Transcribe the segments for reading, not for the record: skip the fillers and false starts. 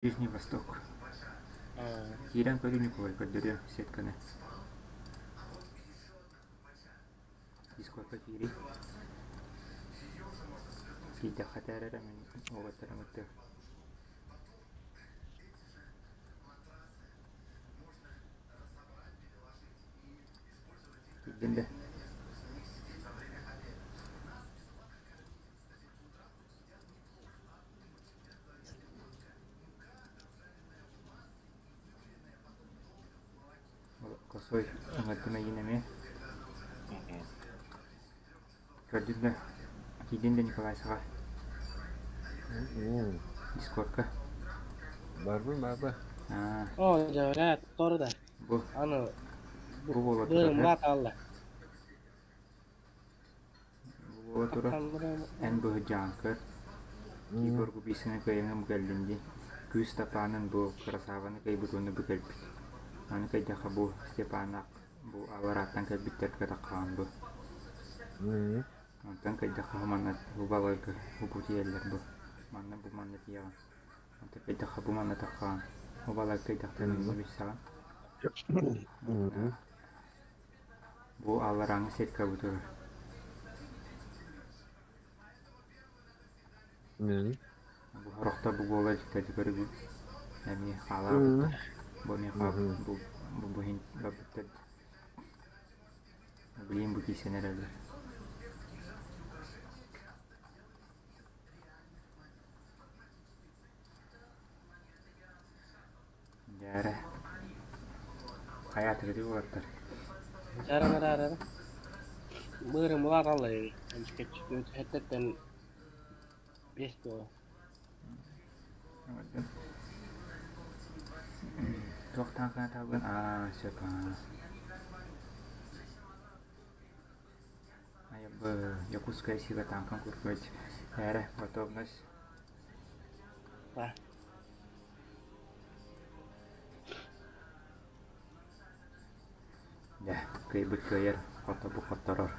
Ближний Восток. Киирэн көрүү Ньукулай көрдөрүөм сетканы. Дискорка киирий. Киирдэххэ этээр эрэ мин уолаттарым ытыа. Киирдин да. Косой ыҥырдым эйигин эмиэ. Көрдүн да, киирдин да Николай саҕа. Дискордка. Барбын баба. О, дьэ, торо да. Бу. Аны Бу буола бу турар. мулаат аалла. Буола турар. Эн быһыдьаан көр. Киборг убийцаны кыайаҥым кэллин дии. Күүс Степанын бу красаваны кыайбыт уонна бу кэлбит. Аны кыайдахха бу Степанах бу аларааттан кэлбиттэр кытаххаҕын бу. Онтон кыайдахха манна бу баларга бу тиийэллэр бу. Манна бу манна тиийэҕин. Онтон кыайдахха бу манна таххаҕын. Бу баларга кыайдахтарын иннэ билсэҕин. Бу алларааҥҥы сетка бутугар. Бу сорохтор бу буола иликтэр көрүбүт эмиэ хаалаабыттар. Бу эмиэ бу бу бу иһин барбыттар. Билигин бу киирсэн эрэллэр. Дьээрэ. Хайаатыгытый уолаттар? Дьааран араара. Быырым улааталла Хэттеттен бес буола. Туох таҥхана таалгын аа сөп аа. Айбы Якутская сила таҥхан курдук эрэ готовность. Да. Дьэ, кыайбыт кыайар, хотторбут хотторор.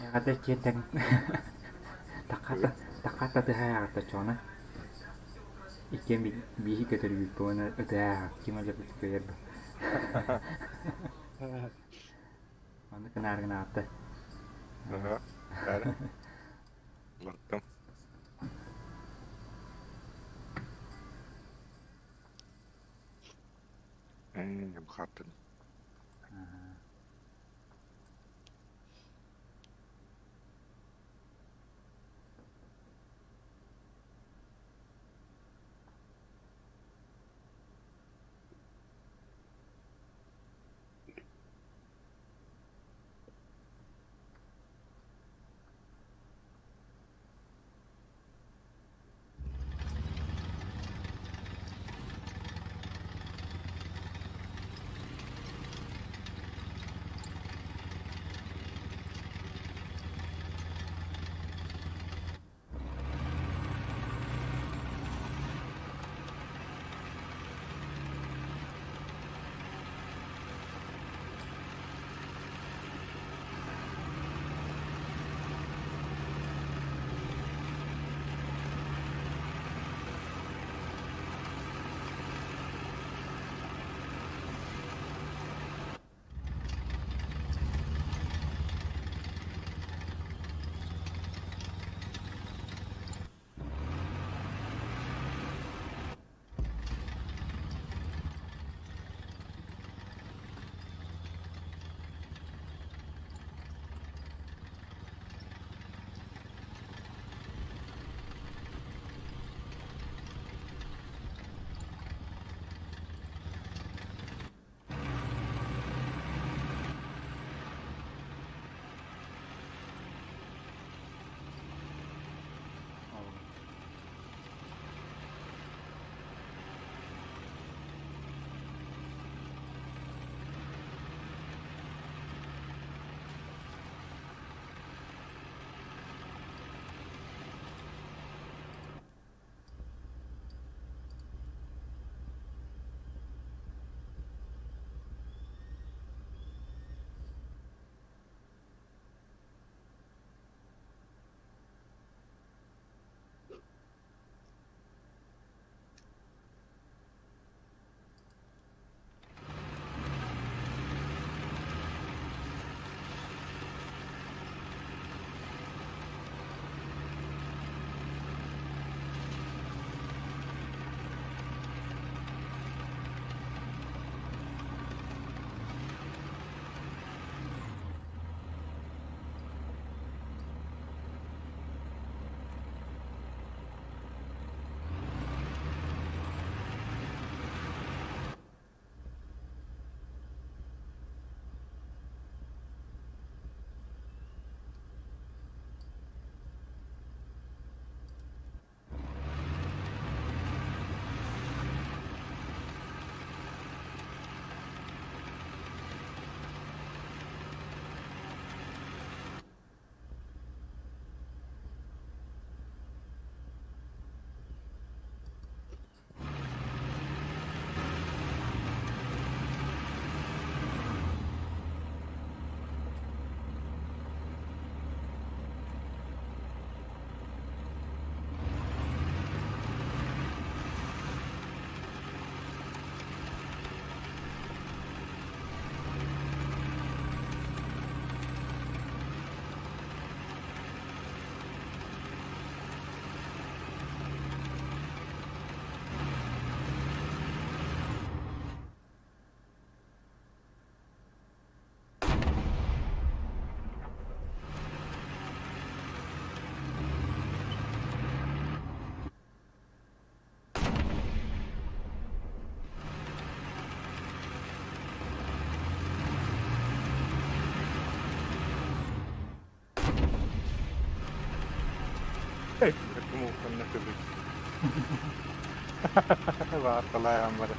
Эҕэрдэ киэнтэн такхата такхата тыһааҕарта чоҕуна иккиэн бииһи көтөрбүт уонна ытыһааҕар ким өлөрбүт кыайар бу. Оннук гынаары гынаатта. Аха, бары. Баттым. Хаттын. Онно түбүк. Баарталаан бары.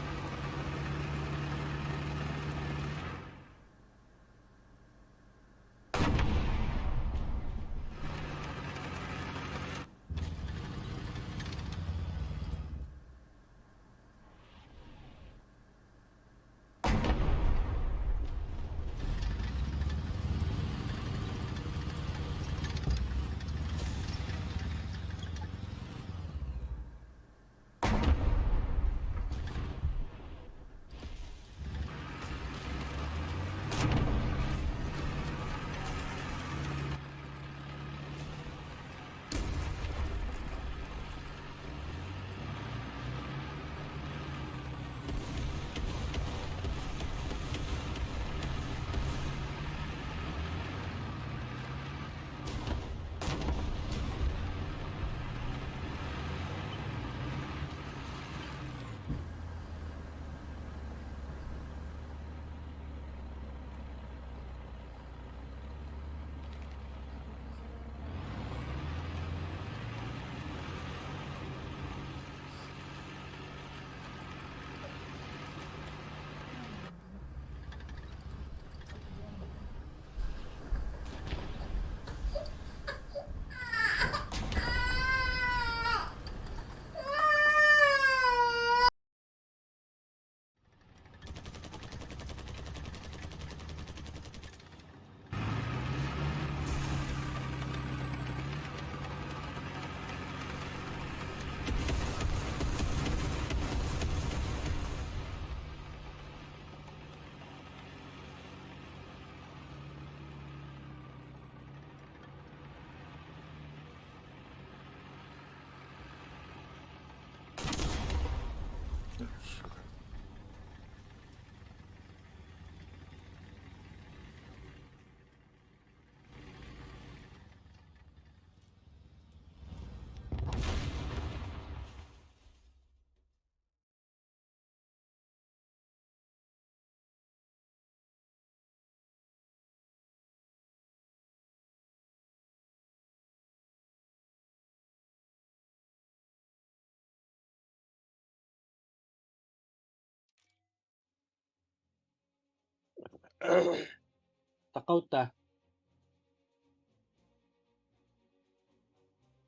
Takauta.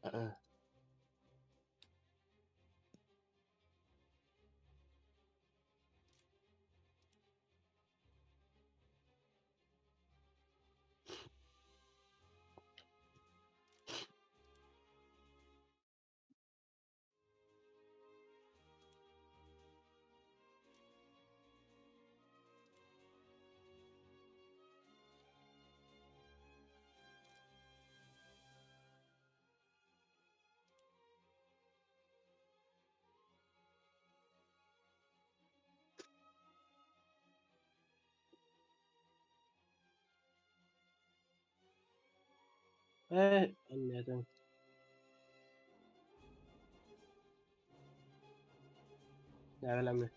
Heeh. Ээ, анньаатын. Дьээбэлэммит.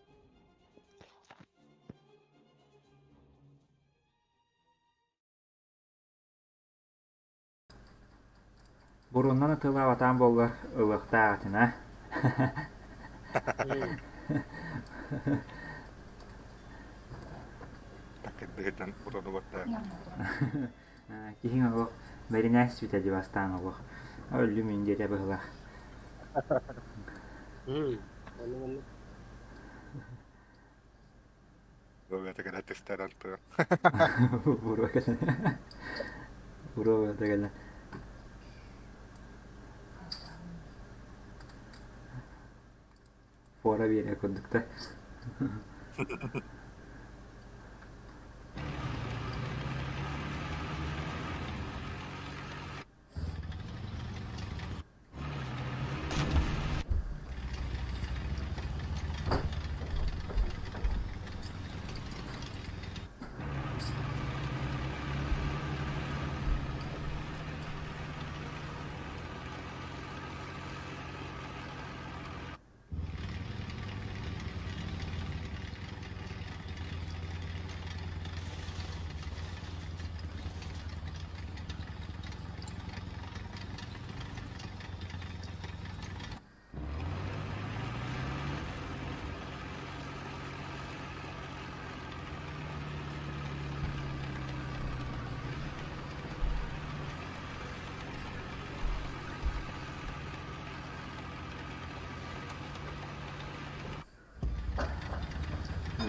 Буруннан ытыалаабатаан буоллар ылыахтаах этин аа Такырдыгынан утонубаттар. Киһиҥ олох бэринээс сүтэ дии бастаан олох өллүм мин диэтэ быһыылаах. Онно манна. Буруо түстэр алтыа. Буруо кэлэн. Буруо кэлэн. Фора биэрэ курдук да.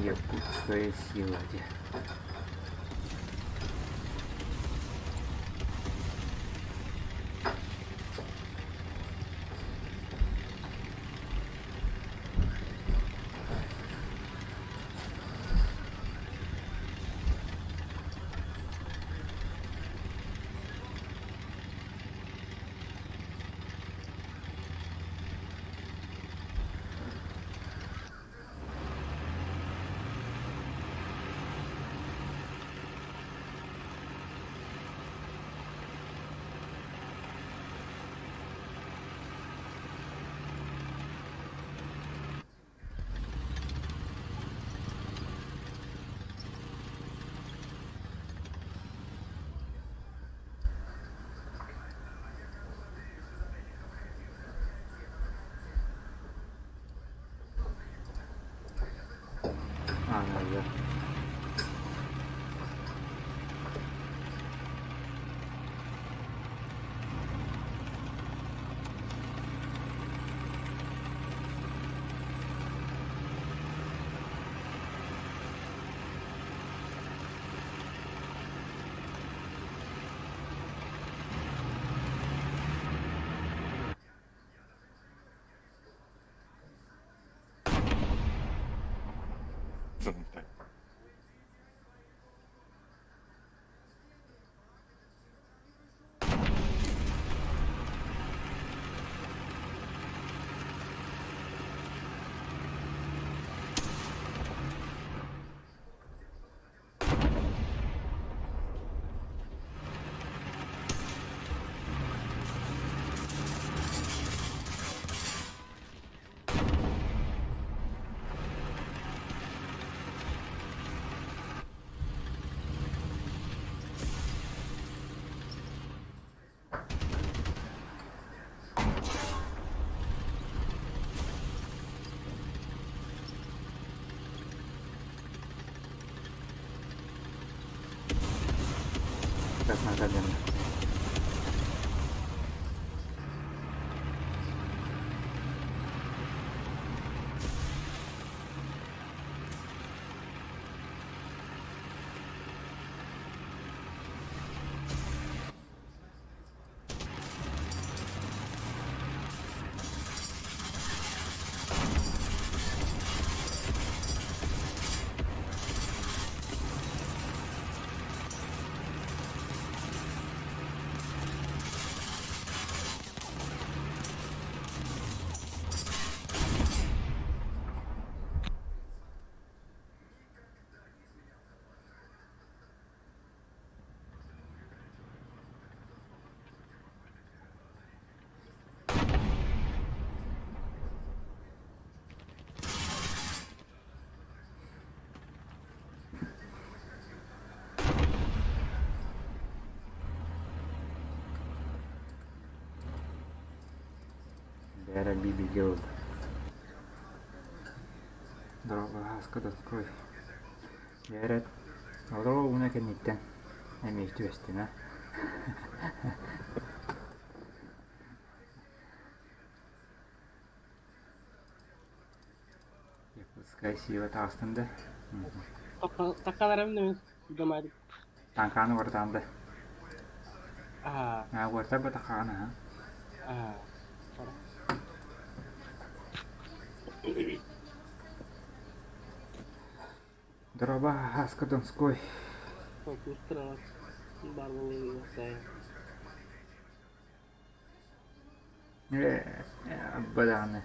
Якутская сила диэн. Аанайа. Краснодар. Бээрэ биир ылла. Дорога ааска Донской. Бээрэ олору ууна кэнниттэн эмиэ түбэстим ээ. Якутская сила таҕыстым да. Таккаларым да гамадик. Таҥхааны уордаан да. Аа. Аа уордар батахаан аха. Аа. Дороба Хаска Донской. Бадаҕаны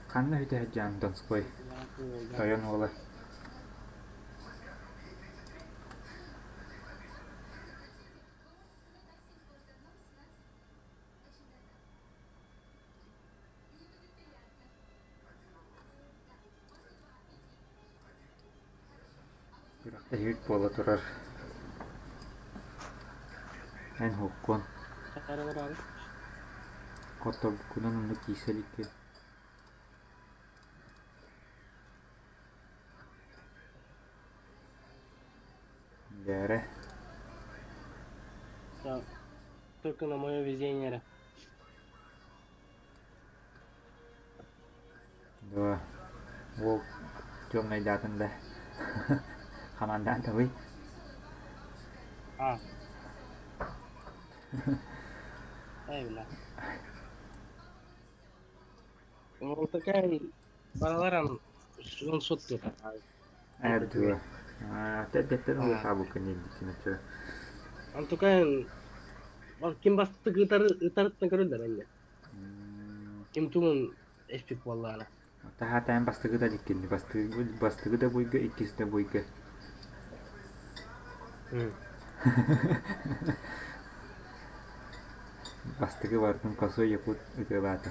ханна үтэ сылдьаан Донской тойон уола Күрэхтэһиибит буола турар. Эн һуоххун. Хотторбуккунан онно киирсэ иликкин. Бээрэ. Только на мое везение. Да. Уол темнайдаатын да хамандаан табый. А. Эй, бля. Он такая бараларан он сотты. Эрдуо. Тэдэттэн улахаабыккын диэбиккин оччо. Антукаан ким бастык ытарыттан көрөллөр эмне. Ким тугун эспит буоллаана. Таһаатаан бастыгы да диккинни бастыгы да буйга, иккис да буйга. Бастыгы бардын косой якут ытыалаата.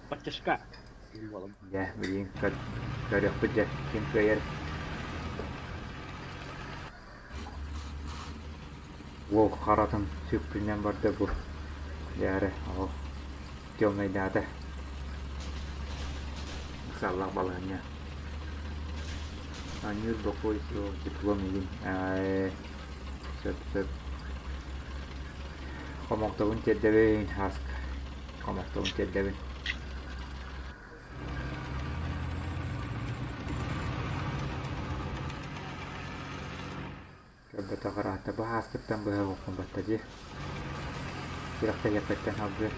Подтяжка. Дьэ, билигин көрүөхпүт дьэ, ким кыайар. Уол харатын сүппүнэн барда бу. Дьэ эрэ, ол темнайдаата. Ыксаллаах балаһыанньа. Анньыыр бокуой суох диплом игин. Сөп сөп. Хомолтобун тиэрдэбин, Һааска. Хомолтобун тиэрдэбин. Көрбөтөх ыраатта бу һааскыттан быһа уоххун батта дии. Күрэхтэһиэхпиттэн салгыы.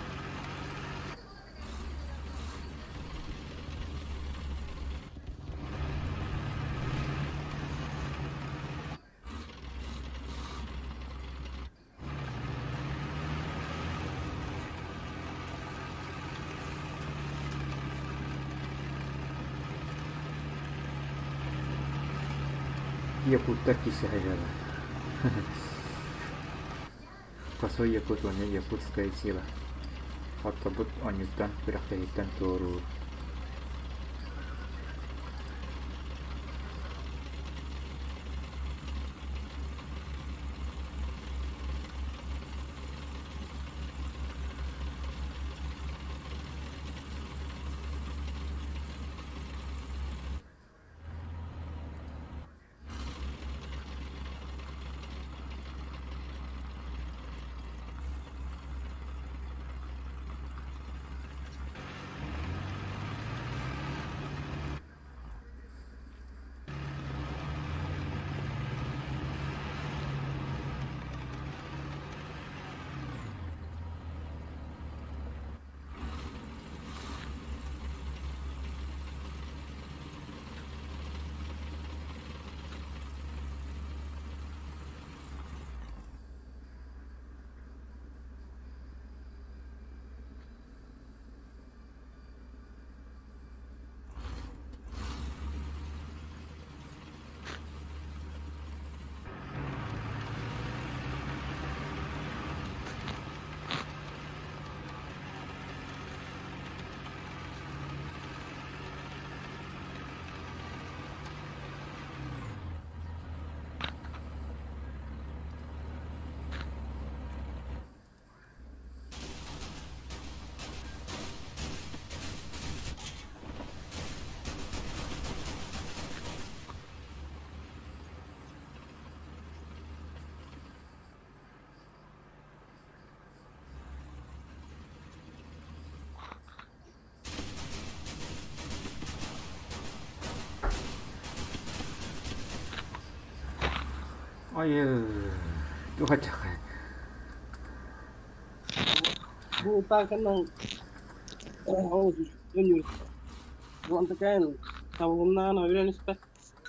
Якуттар кисе сылдьаллар. Косой якут уонна якутская сила. Хоттобут оонньууттан, күрэхтэһииттэн туоруур. Ой, туох Бу тааканан ол өнүр Бу табылыннаҕына үрэн испэт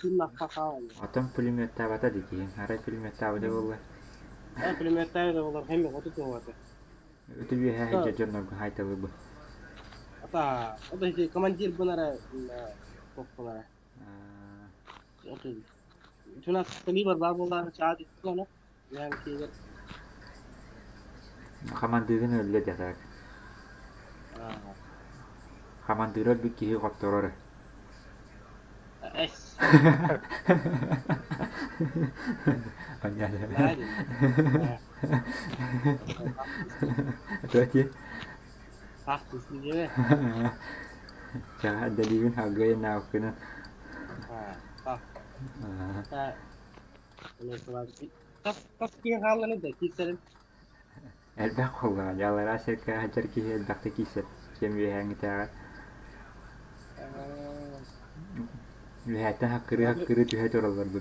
тыыннахха хаалан. Отон пулеметтаабата дии, арай пулеметтаабыта буолла. Э пулеметтаабыта буолар хэмми хоту туһуата. Өтө үөһэ сылдьар дьоннорго хайталыы Ата, ото ити командир бунара поппунара. Ото Түнас калибр бар буоллаҕына чаат икки Ян киигэр Хамандыырын өллө дьатаак. Хамандыыра өлбүт киһи хотторор. Эс. Туати. Ах, диэбэ. Чаҕа дэлиибин халгыйын науккынан. Тас киһи хаалланы да киирсэрин. Элбэх буоллаҕа, дьаалара сиргэ сылдьар киһи элбэхтик киирсэр. Ким үөһээҥҥитээҕэр. Үөһэттэн хаккырыы-хаккырыы түһэ тураллар бу.